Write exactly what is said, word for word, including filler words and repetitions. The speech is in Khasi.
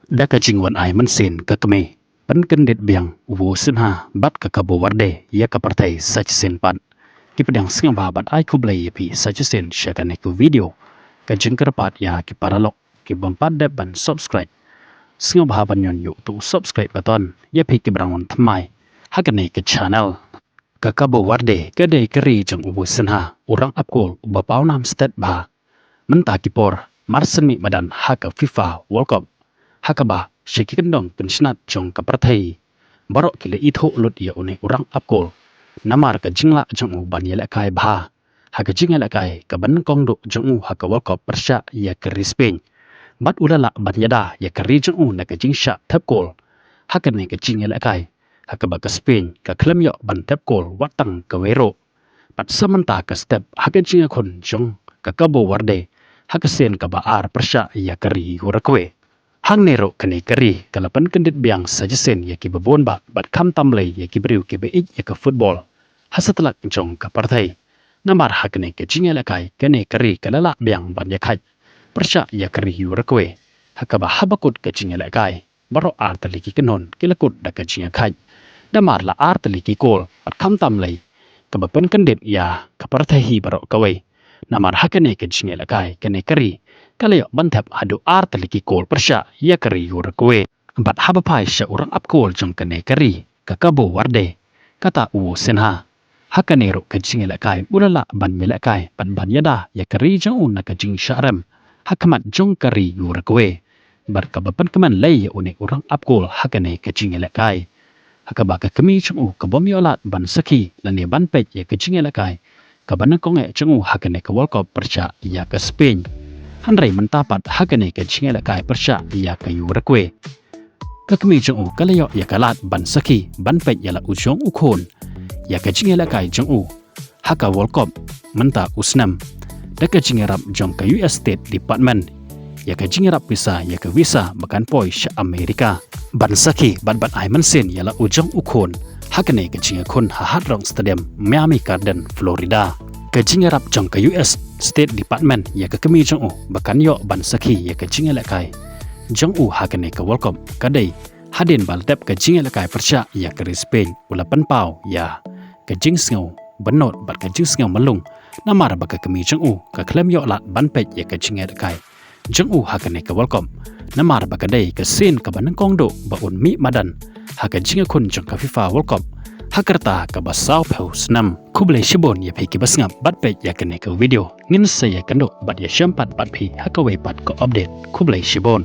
Da ka jingwan ai mynsiem ka kmie, pynkyndit biang u Sinha bad ka Cabo Verde ïa ka pyrthei sa shisien pat. Ki pdiang, sngewbha ban ai khublei ïa phi sa shisien sha kane ka video. Ka jingkyrpad ïa ki paralok ki bym pat dep ban subscribe, sngewbha ban ñion ïa uto u subscribe button, ïa phi ki ba dang wan thymmai ha kane ka channel. Ka Cabo Verde ka dei ka ri jong u Sinha, u rangap kol uba pawnam stet bha. Mynta ki por mar shen mih madan ha ka FIFA World Cup, ha kaba sha ki kyndong kynshnat jong ka pyrthei baroh ki la ithuh lut ïa une u rangap kol namar ka jinglah jong u ban ïalehkai bha ha ka jingïalehkai kaba nyngkong duh jong u ha ka World Cup pyrshah ïa ka ri Spain. Bad u la lah ban ïada ïa ka ri jong u na ka jingshah thep kol ha kane ka jingïalehkai, ha kaba ka Spain ka khlem ïoh ban thep kol wat tang kawei ruh. Bad sa mynta ka step ha ka jingïakhun jong ka Cabo Verde ha ka sien kaba ar pyrshah ïa ka ri Uruguay. Hangne ruh kane ka ri ka la pynkyndit biang sa shisien ïa kiba bun bah bad khamtam lei ïa ki briew kiba ïeit ïa ka football ha satlak jong ka pyrthei. Namar ha kane ka jingïalehkai kane ka ri ka la lah biang ban ïakhait pyrshah ïa ka ri Uruguay, ha kaba haba kut ka jingïalehkai baroh ar tylli ki kynhun ki la kut da ka jingïakhait. Namar la ar tylli ki kol bad khamtam lei, kaba pynkyndit ïa ka pyrthei hi baroh kawei. Namar ha kane ka jingïalehkai kane ka ri ka la ïoh ban thep haduh ar tylli ki kol pyrshah ïa ka ri Uruguay. Bad haba phai sha u rangap kol jong kane ka ri, ka Cabo Verde, kata u Sinha, ha kane ruh ka jingïalehkai u la lah ban ïalehkai bad ban ïada ïa ka ri jong u na ka jingshah rem ha khmat jong ka ri Uruguay. Bad kaba pynkmen lei ïa une u rangap kol ha kane ka jingïalehkai, ha kaba ka kmie jong u ka bym ïoh lad ban sakhi lane ban peit ïa ka jingïalehkai kaba nyngkong eh jong u ha kane ka World Cup pyrshah ïa ka Spain. Hynrei mynta pat ha kane ka jingïalehkai pyrshah ïa ka Uruguay, ka kmie jong u ka la ïoh ïa ka lad ban sakhi ban peit ïa la u jong u khun ïa ka jingïalehkai jong u ha ka World Cup mynta u snem, da ka jingïarap jong ka U S State Department ïa ka jingïarap visa, ïa ka visa ba kan poi sha America ban sakhi bad ban ai mynsiem ïa la u jong u khun ha kane ka jingïakhun ha Hard Rock Stadium, Miami Garden, Florida. Ka jingïarap jong ka U S State Department ïa ka kmie jong u ba kan ïoh ban sakhi ïa ka jingïalehkai jong u ha kane ka World Cup ka dei hadien ba la dep ka jingïalehkai pyrshah ïa ka ri Spain, u la pynpaw ïa ka jingsngew bynnud bad ka jingsngew malu namar ba ka kmie jong u ka khlem ïoh lad ban peit ïa ka jingïalehkai jong u ha kane ka World Cup, namar ba ka dei ka sien kaba nyngkong duh ba un mih madan ha ka jingïakhun jong ka FIFA World Cup ha ka rta kaba sawphew snem. Khublei shibun ïa phi kiba sngap bad peit ïa kane ka video. Ngin sa ïakynduh bad ïashem pat bad phi ha kawei pat ka update. Khublei shibun.